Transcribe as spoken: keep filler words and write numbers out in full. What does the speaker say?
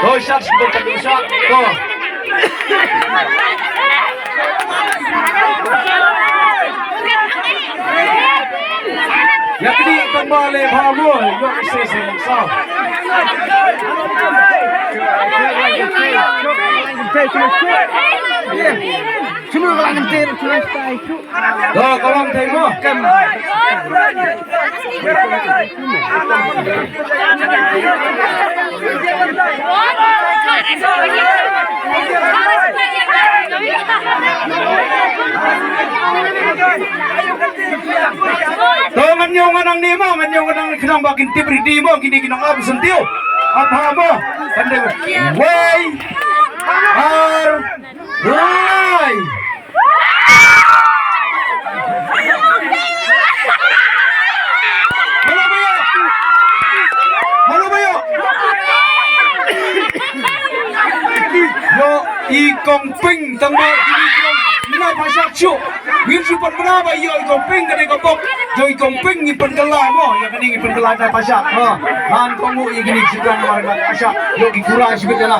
To, shot, shot, shot. To. Ïa kane tang ba leh bha mo, ïoh ïa se se sa. Cuma ka lang kyntir, cuma style tu. To, ka long thei mo. To, ngan ïoh ngan nang ni mo, ngan ïoh ngan nang ni khnang ba kin tip ready mo, kine ki nong ap syntiew. Ap ha mo. Kan dei. Wei. Ar. Lai. Malu ba ïoh. Malu ba ïoh. Ïoh i Kong Ping tang ba kine ki nong na pha shak shuh. Ngin shu pan bna ba ïoh i Kong Ping ka dei ka bok. Ïoh i Kong Ping ngi pan kylla mo. Ïa kane ngi pan kylla na pha shak. Ha. Han kong u i kine ki shu pan na pha shak. Ïoh ki kura shu pan kylla.